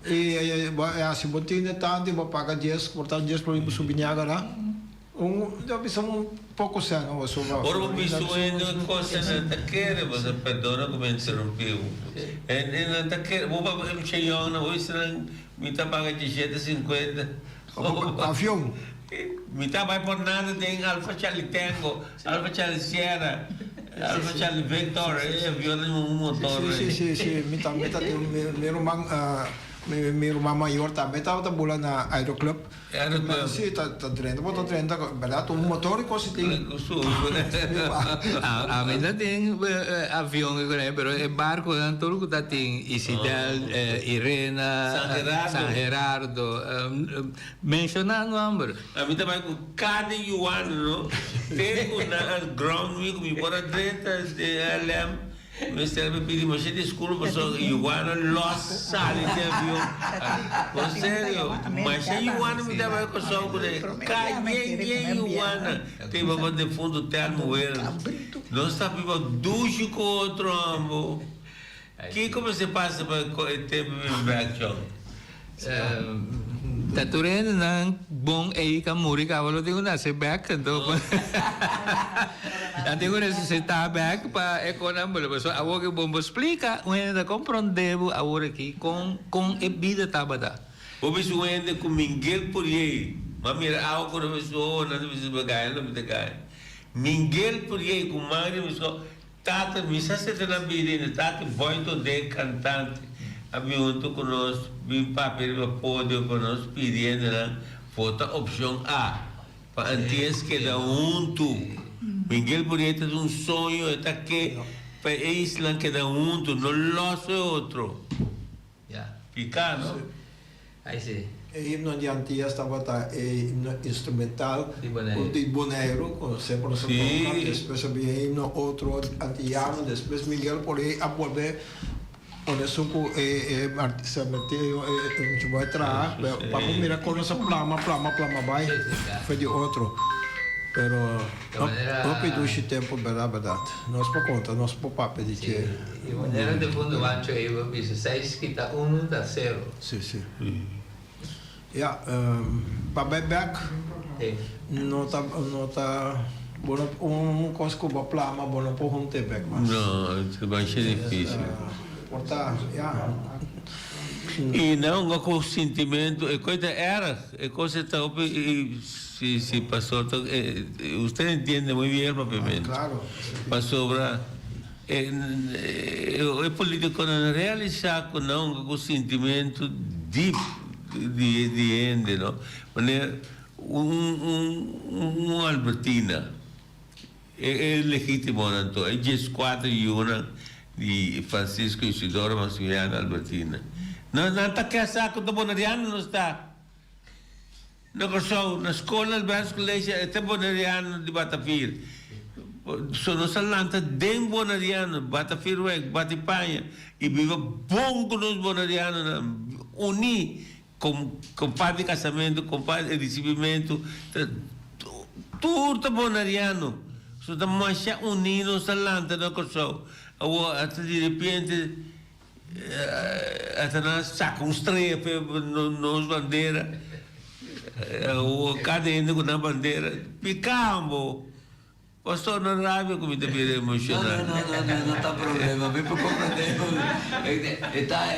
I bo a hasi bo tine tantu i bo paga dies, por ta dies florin bo subi Niagara. Un, yo bisa un poko sèn no pasobra. Ora bo bisa un hende un kos e nan ta kere, bo sa perdona ku mi a interumpi bo. E nan ta kere, bo papia ku mucha yòn nan, bo bisa nan mi ta paga diesshete sinkuenta. Avion. Mi ta bai por nada den Alfa Charlie Tango, Alfa Charlie Sierra, Alfa Charlie Victor, e avionnan un motor. Si, si, si, si. Mi tambe ta tin mi ruman, mi ruman mayor tambe tabata bula na Aeroclub. Aeroclub. Si, ta drenta, bo ta drenta, berdad, un motor y cos y tin. Ami ta tin avion pero e barconan tur cu ta tin Isidel, Irena, San Gerardo, menciona nomber. Ami ta bai cu cada yuan no te cu nan a ground mi cu mi por a drenta den LM. Mester a pidi masha disculpa pasobra Iguana los sali di avion. Por serio, masha Iguana mi tabata Kòrsou ku ne kaye yen Iguana te iba pa defunto Telmo Werner. Nos ta biba dushi ku otro ambo. Kiko mester pasa pa e tempu bin bek, John? Ta tur hendenan bon ei ka muri kaba lo tin ku nase bek anto nan tin ku resusitá bek pa e konan bole pasobra awor ke bon bo splika un hende ta komprondé bo awor aki kon kon e bida tabata. Bo bisa un hende ku Mingel Puriey, m'a mira awa ku no bisa oh nan ta bisa bo gaya lo mi ta gaya. Mingel Puriey ku man riba su Tata, mi sa seta na bida ainda. Tata Boynton den cantante a bin hunto cu nos bin papia riba podio pa nos pidi hendenan vota opcion A pa Antillas keda hunto. Miguel Purieta ta un soño, e ta ke pa e islan keda hunto, no los e otro. Pica, no? Ai si. E himno di Antillas tabata e himno instrumental di Boneiru, ku semper nos a toka. Despues a bin e himno otro antillano, despues Miguel Poré a bolbe pone esun ku e artista Mateo e mucha bai traha, pa bo mira kon nos a plama, plama, plama bai for di otro. Pero hopi dushi tempu berdad berdad. Nos por konta, nos por papia di dje. E manera de fondo Wancho ei bo bisa seis kita uno ta sero. Si si. Ya, pa bai bek no ta no ta bo no un kos ku bo plama bo no por hunte bek mas. No, ta masha dificil. Por ta, ya. I nan hunga ku sintimento, e kos ta erg, e kos ta hopi i si si pastor ta usted entiende muy bien el papiamento. Pasobra. E politiconan realisa cu nan hunga cu sintimento diep di hende, no? Manera un Albertina, e legitimonan anto, e diescuater yiunan di Francisco Isidoro Maximiliano Albertina. Nan ta kesa cu ta Boneriano nos ta. Na Kòrsou, na skol Albertus College e ta Boneriano di Batafir. So nos a lanta den Boneriano, Batafirweg, Batipaña i biba bon ku nos Bonerianonan, uní kom kompa di kasamentu, kompa di risibimentu, ta tur ta Boneriano. So ta masha uní nos a lanta na Kòrsou. Awor hasta di repente. Hasta nan a saca un strea p'e nos bandera. Cada hende cu nan bandera. Picambo! Pastor, no rabia cu mi ta bira emocional. No, no, no, no ta problema. Mi por comprende. E ta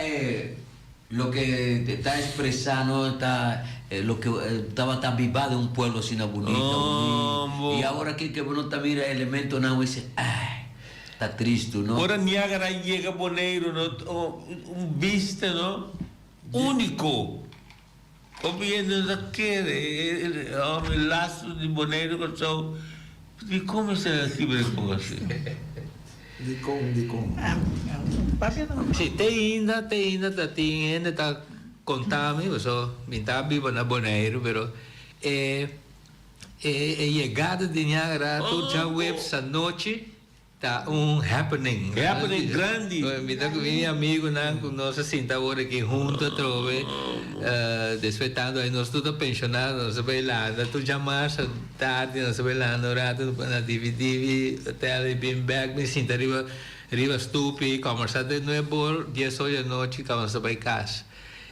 loke ta expresa, no? Ta loke tabata biba den un pueblo asina bunita, uni. Y awor aki ke bo no ta mira elementonan, bo dice, ay. Ta tristu, no? Ora Niagara yega Boneiru no ta un bista no úniko. Hopi hende no ta kere e hòmber lastu di Boneiru Kòrsou. Dikon mester a kibra e kos asi? Dikon, dikon? Si, te ainda, te ainda ta tin hende ta konta mi, pasobra mi ta biba na Boneiru, pero e. E yegada di Niagara tur djaweps anochi ta un happening. Happening grandi. Mi ta ku mi amigunan ku nos a sinta awor aki huntu atrobe despues tantu aña nos tur ta penshonado nos a bai landa tur djamars tardi nos a bai landa un rato na divi divi hotel i bin bek bin sinta riba riba stupi kòmbersá te nuebor dies or di anochi kaba nos a bai kas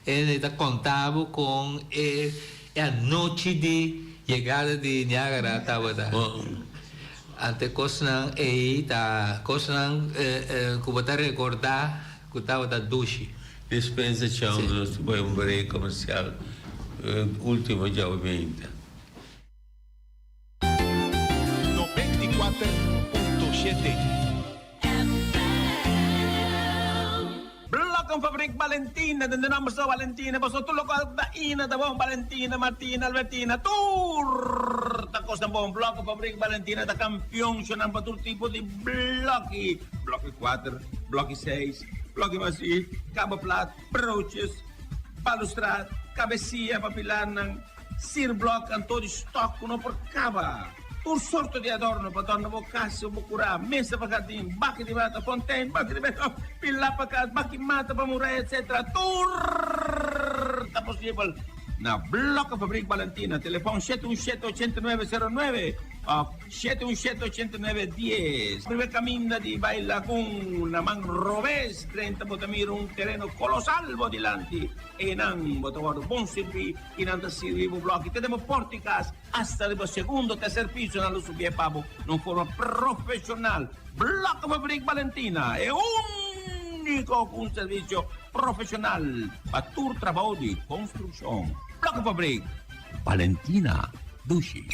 e ta konta bo kon e E anochi di yegada di Niagara tabata. Ante kosnan ei ta kosnan ku bo ta rekordá ku tabata dushi. Dispensa chon, nos ta bai un break komersial ultimo djawe meinta. 94.7. Blokkenfabriek Balentina, den de nomber so Balentina, pasobra tur lokual ku ta ina ta bon, Balentina, Martina, Albertina, tur ta kosnan bon. Blokkenfabriek Balentina ta kampion shonnan pa tur tipo di bloki, bloki kuater, bloki seis, bloki bashí, kaba plat, broodjes, balustrad, kabesia pa pilarnan. Sierblok anto di stok ku no por kaba. Tur sorto di adorno pa dorna bo kas o bo kurá, mesa pa hardin, baki di mata, fontein, baki di beton, pilá pa kas, baki mata pa muraya etc. Tur ta posibel na Blokkenfabriek Balentina. Telefon shete un shete ochenta i nuebe sero nuebe. òf 717 89 dies. Riba e kaminda di bai Lagun na man robes drenta bo ta mira un tereno kolosal bo dilanti. Einan bo ta wòrdu bon sirbí i nan ta sirbi bo blòki te den bo pòrta di kas asta riba segundo, terser piso nan lo subié pa bo na un forma profeshonal. Blokkenfabriek Balentina e úniko ku un servisio profeshonal pa tur trabou di konstrukshon. Blokkenfabriek Balentina, dushi.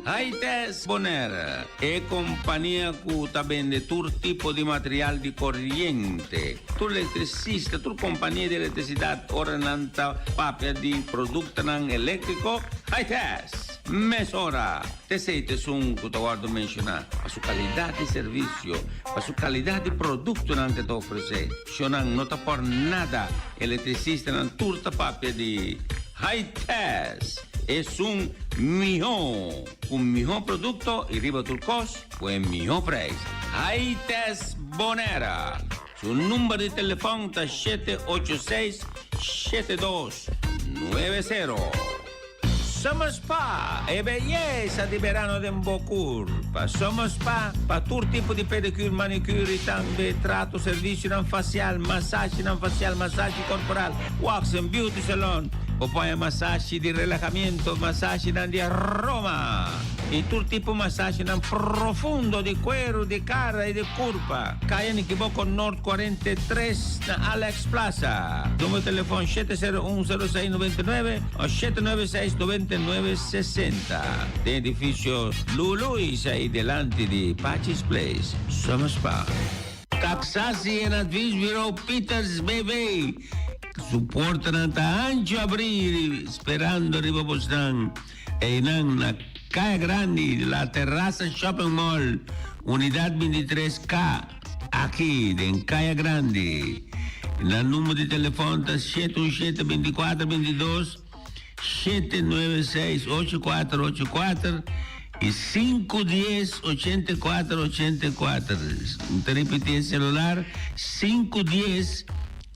Haites Bonaire, e kompania ku ta bende tur tipo di material di koriente. Tur elektrisista, tur kompania di elektrisidat ora nan ta papia di produktonan eléktriko, Haites! Mesora! T'esei ta esun ku ta wòrdu menshoná pa su kalidat di servisio, pa su kalidat di produktonan ku e ta ofresé. Shonnan no ta por nada, elektrisistanan tur ta papia di Haites! Esun mihó, ku mihó produkto i riba tur kos ku e mihó preis. Haites Bonaire! Su number di telefòn ta 786 7290. Summer Spa, e beyesa di berano den bo kurpa. Summer Spa pa tur tipo di pedicure, manicure y tambe trato, servicionan facial, masashinan facial, masashi corporal, wax and beauty salon. Bo por haña masashi di relahamiento, masashinan di aroma y tur tipo masashinan profundo di cuero, di cara y di curpa. Kaya Nikiboko Noord 43 na Alex Plaza. Numero telefon 701 06 99 o 796 99 60. Den edificio Luluis ahí delante di Pachi's Place. Summer Spa. Taxatie en Adviesbureau Pieters BV. Su portanan ta ancho abrí sperando riba bosnan. Einan na Kaya Grandi, La Terraza Shopping Mall, Unidad 23K, aki den Kaya Grandi. Nan number di telefon ta 717 24 22, 796 8484 y 510 84 84. Mi ta ripiti e celular, 510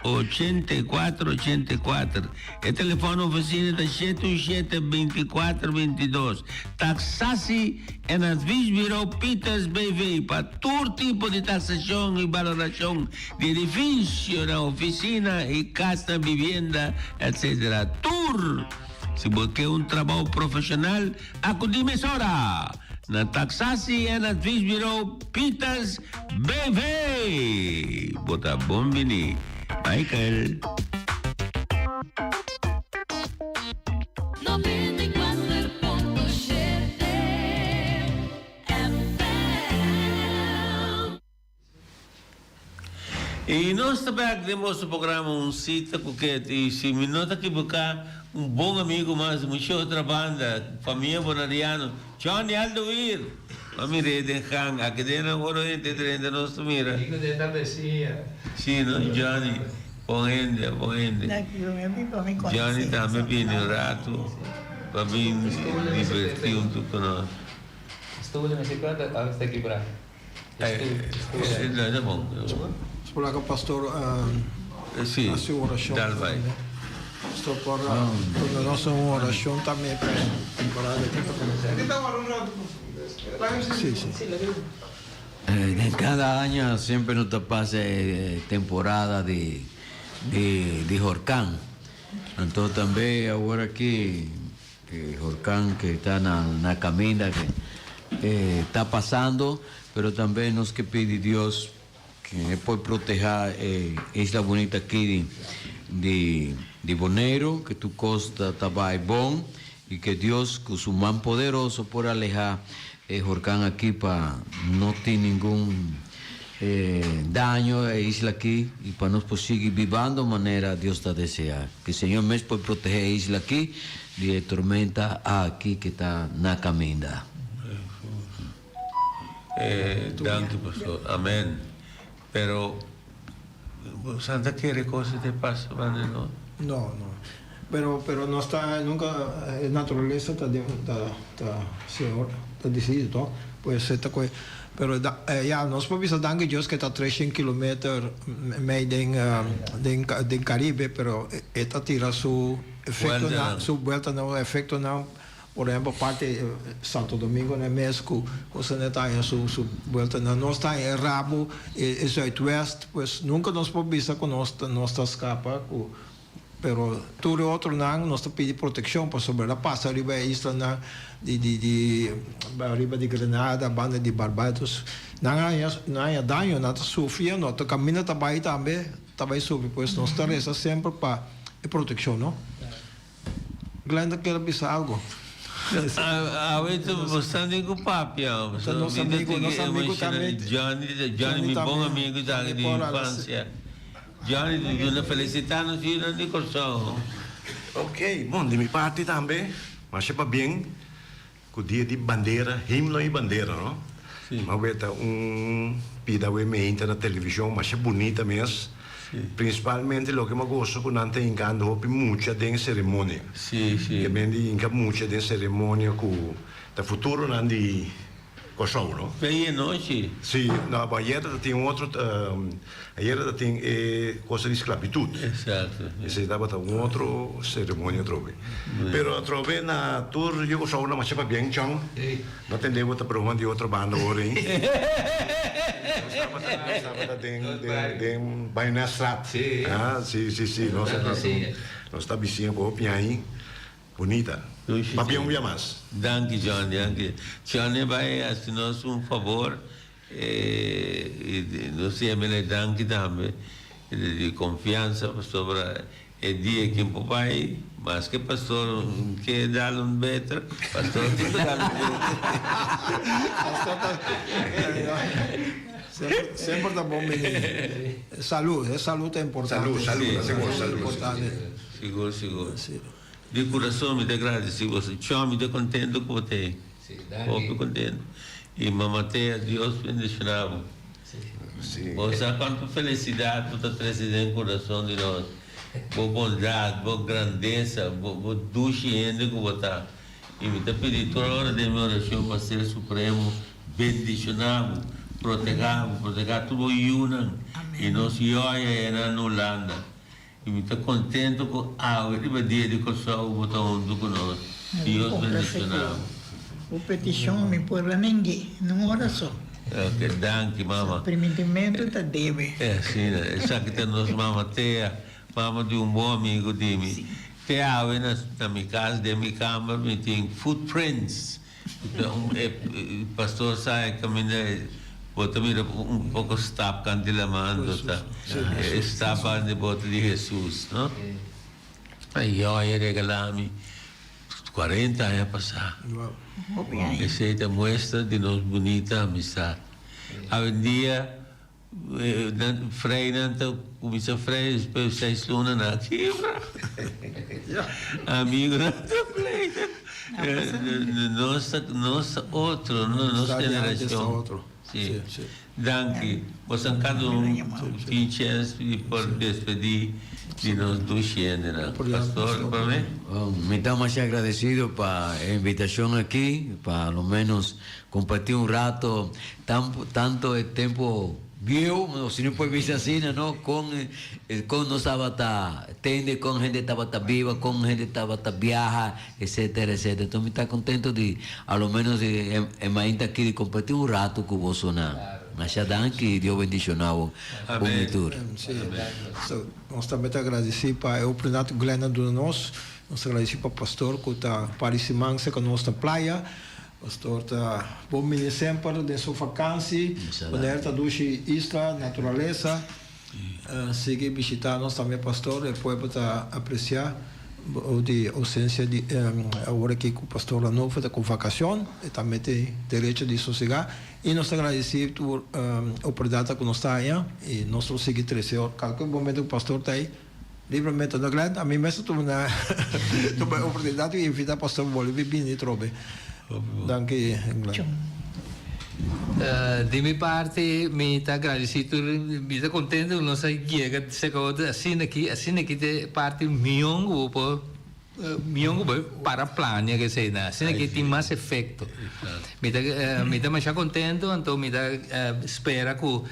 84 84. E telefòn ofisina ta 717 24 22. Taxatie en Adviesbureau Pieters BV pa tur tipo di taxashon i balorashon di edifisionan, ofisina i kasnan, bibienda, etc. Tur! Si bo ke un trabou profeshonal, akudí mesora na Taxatie en Adviesbureau Pieters BV! Bo ta bon bini, Michael. I nos ta bek den boso programa Un Cita cu Ket y si mi no ta equivoca un bon amigo mas di mucho otra banda, famia Bonariano, Johnny Aldoir! Bo a mir'é den gang, aki den nan oro hende drenta nos ta mira. Amigo den ta besia. Si no, Johnny, bon hende, bon hende. Johnny tambe bini un rato pa bin diverti hunto cu nos. Stoel mester cuenta a ta kibra. No, ta bon. Por laga pastor haci un oracion. Dal bai. Pastor por duna nos un oracion tambe pa e temporada aki. Si, si. Den cada aña semper nos ta pasa e temporada di di horcan. Anto tambe awor aki E horcan ke ta na na caminda ke ta pasando, pero tambe nos ke pidi Dios ke e por proteha e isla bunita aki di di di Boneiru, ke tur cos ta ta bay bon y ke Dios cu su man poderoso por aleha e horcan aki pa no tin ningun daño e isla aki y pa nos por sigui bibando manera Dios ta desea. Ke Señor mes por protege e isla aki di e tormenta aki ke ta na kaminda. Danki pastor. Amen. Pero Santa kere cos te pasa banda no? No, no. Pero pero nos ta nunca e naturalesa ta den ta ta Señor ta dicidi to. Pues e ta koe pero da ya nos por bisa danki Dios ke ta 300 kilometer mei den den den Caribe pero e ta tira su efectonan su bueltanan efectonan. Por ehempel parti Santo Domingo na mes ku kosnan ta haña su su buelta na nos ta haña e rabo e zuidwest pues nunka nos por bisa ku nos nos ta skapa ku pero tur e otronan nos ta pidi protekshon pasobra el a pasa riba e islanan di di di ariba di Grenada banda di Barbados nan a haña nan a haña daño nan ta sufri no ta kaminda ta bai tambe ta bai sufri pues nos ta resa semper pa e protekshon no. Glenda kier a bisa algo. Awe ta bastante ku papia. Ta nos amigo, nos amigo tambe. Johnny, Johnny mi bon amigo tambe di infancia. Johnny ta duna felicita nos yunan di Kòrsou. Ok, bon di mi parti tambe, masha pabien ku dia di bandera, himno i bandera no. Mi a weta un pida awe meinta na televishon masha bunita mes. Principalmente loke mi a gosta ku nan ta hinkando hopi mucha den seremonia. Ke men di hinka mucha den seremonia ku ta futuronan di Kòrsou, no? P'e anochi. Sí, no, bo ayera ta tin un otro, ayera ta tin e cosa di sklabitut. Exacto. Esei tabata un otro seremonia atrobe. Pero atrobe na tur yu Kòrsou nan masha pabien chòn. No tende bo ta broma di otro banda hoor hein. Nos tabata nos tabata den den den Bayonesstraat. Ah si si si nos ta nos ta bisiña ku hopi aña bunita. Papia un bia mas. Danki Johnny danki. Johnny bai hasi nos un favor y nos yam'e danki tambe di confiansa pasobra E dia ki bo bai, maske pastor ke dal un beter, pastor tin ku dal un beter. Pastor ta semper semper ta bon bini. Salud, e salud ta importante. Salud, salud, aseguro, salud. Importante. Sigur, sigur. Di kurason mi ta gradisi boso. Chon, mi ta kontento ku bo ta ei. Hopi kontento. I Mama Tea, Dios bendishona bo. Bo sa cuanto felicidad bo ta trece den curason di nos. Bo bondad, bo grandeza, bo bo dushi hende cu bo ta. Y mi ta pidi tur ora den mi oracion pa Ser Supremo bendiciona bo, proteha bo, proteha tur bo yunan y nos yoya enan na Hulanda. Y mi ta contento cu awe riba dia di Corsou bo ta hunto cu nos. Dios bendiciona bo. Bo peticion mi por a neng'é, nun ora so. Ok, danki mama. Primintimento ta debe. E asina, esaki ta nos mama Tea, mama di un bon amigo di mi. Te awe na na mi cas, den mi camber, mi tin footprints. E pastor sa e caminda bo ta mira un poco stap canti laman anto ta e stap ande bota di Jesus no. E yoya regala mi cuarenta aña pasa. Esey ta muestra di nos bunita amistad. Awendia Nan freinan ta cuminsa frei despues seis luna nan a kibra. Amigonan ta pleita. Nos ta nos ta otro no nos generacion. Si. Danki. Boso cada un tin chens di por despedi di nos dushi hendenan. Pastor prome. Mi ta masha agradecido pa e invitacion aki pa lo menos comparti un rato Tanto e tempo bieu, o si no por bisa asina, no, con con nos tabata tende, con hende tabata biba, con hende tabata biaha, etcetera, etcetera. Enton mi ta contento di a lo menos di e mainta aki di comparti un rato cu bosonan. Masha danki y Dios bendiciona bo un y tur. Sí. So, nos tambe ta agradeci pa e oportunidad cu Glenn a duna nos. Nos ta agradeci pa pastor cu ta par di siman cerca nos na playa. Pastor ta bon bini semper den su vakansi. Bonaire ta dushi isla, naturalesa. Sigui bishita nos tambe pastor, e pueblo ta aprecia bo di ausencia di awor aki cu pastor Ranulfo ta cu vacacion, e tambe tin derecho di sosega y nos ta agradeci tur oportunidad cu nos ta haña y nos lo sigui trece calke momento cu pastor ta ahi. Libremente no Glenn, ami mes ta tuma na tuma e oportunidad di invita pastor bolbe bini trobe. Danki Glenn. Di mi parti mi ta agradeci tur, mi ta contento cu nos a yega cerca otro asina aki, asina aki ta e parti mion cu bo por, mion cu bo para plania eseinan, asina aki tin mas efecto. Mi ta mi ta masha contento anto mi ta spera cu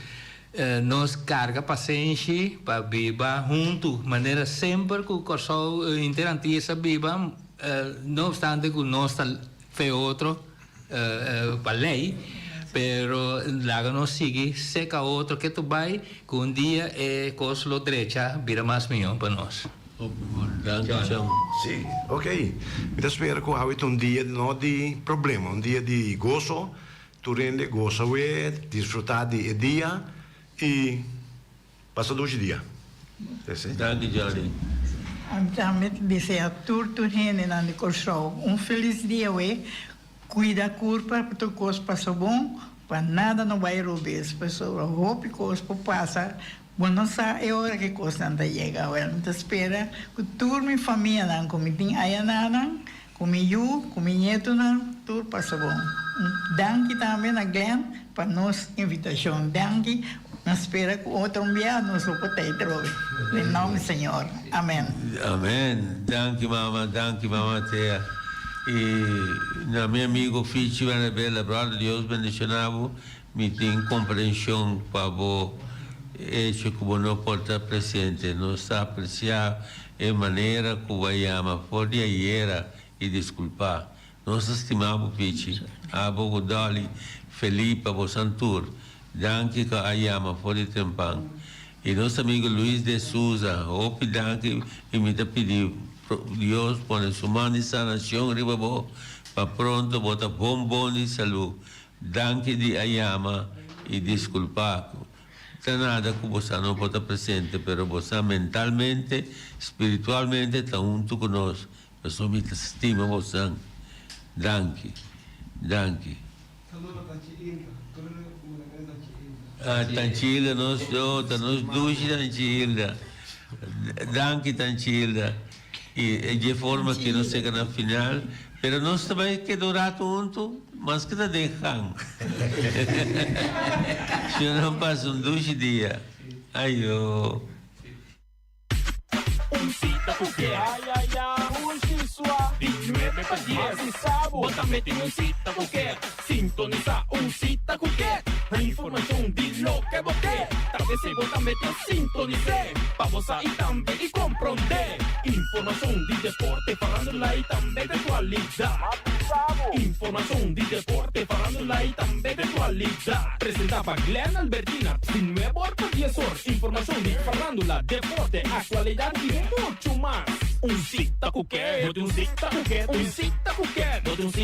Nos karga pasenshi pa biba huntu manera semper ku Kòrsou henter Antillas a biba. No obstante ku nos ta fe otro pa lei, pero laga nos sigui seka otro ke tur bai ku un dia e kos lo drecha bira mas mihó pa nos. Sí, ok. Mi ta spera ku awe ta un dia no di problema, un dia di goso. Tur hende gosa awe, disfrutá di e dia i Pasa dushi dia. Danki Johnny. Ami tambe ta desea tur tur hendenan di Kòrsou un felis dia awe. Kuida kurpa pa tur kos pasa bon, pa nada no bai robes, pasobra hopi kos por pasa, bo no sa e ora ku e kosnan ta yega. Awel mi ta spera ku tur mi famianan ku mi tin ayananan, ku mi yu, ku mi ñetunan, tur pasa bon. Un danki tambe na Glenn pa nos invitashon. Danki. Nos spera ku otro un bia nos lo por ta ei trobe. Den nòmber di Señor. Amen. Amen. Danki mama, danki mama Thea. I na mi amigo Fichi van der Bella, brother Dios bendiciona bo. Mi tin comprension pa bo hecho cu bo no por ta presente. Nos ta aprecia e manera cu bo a yama for di ayera y disculpa. Nos ta stima bo Pichi, abo cu Dolly, Felipa, bosan tur. Danki cu a yama for di trempan. Y nos amigo Luis de Souza, hopi danki y mi ta pidi Dios pone su man di sanacion riba bo pa pronto bo ta bon bon di salud. Danki di a yama y disculpa cu ta nada cu bosa no por ta presente pero bosa mentalmente, spiritualmente ta hunto cu nos pasobra mi ta stima bosan. Danki. Danki. Saludo Tanchi Hilda. Tur hende ku na Tanchi Hilda. Ah Tanchi Hilda nos oh ta nos dushi Tanchi Hilda. Danki Tanchi Hilda. Y dje forma ki nos chega na final, pero nos ta bay keda un rato hunto, maske ta den gang. Shornan pasa un dushi dia. Ayo. Un sita ku ke. Di nuebe pa dies. Bo tambe tin un sita ku ke. Sintonisá un sita ku ke. Informashon di loke bo ke. Ta p'esei bo tambe ta sintonis'é. Pa bo sa i tambe i komprondé. Informashon di deporte, farandula i tambe di aktualidat. Informashon di deporte, farandula i tambe di aktualidat. Presentá pa Glenn Albertina, di nuebe or pa dies or. Informashon di farandula, deporte, aktualidat i muchu mas. Un sita ku ke. Bo tin un sita ku ke. Un sita ku ke. Bo tin un sita.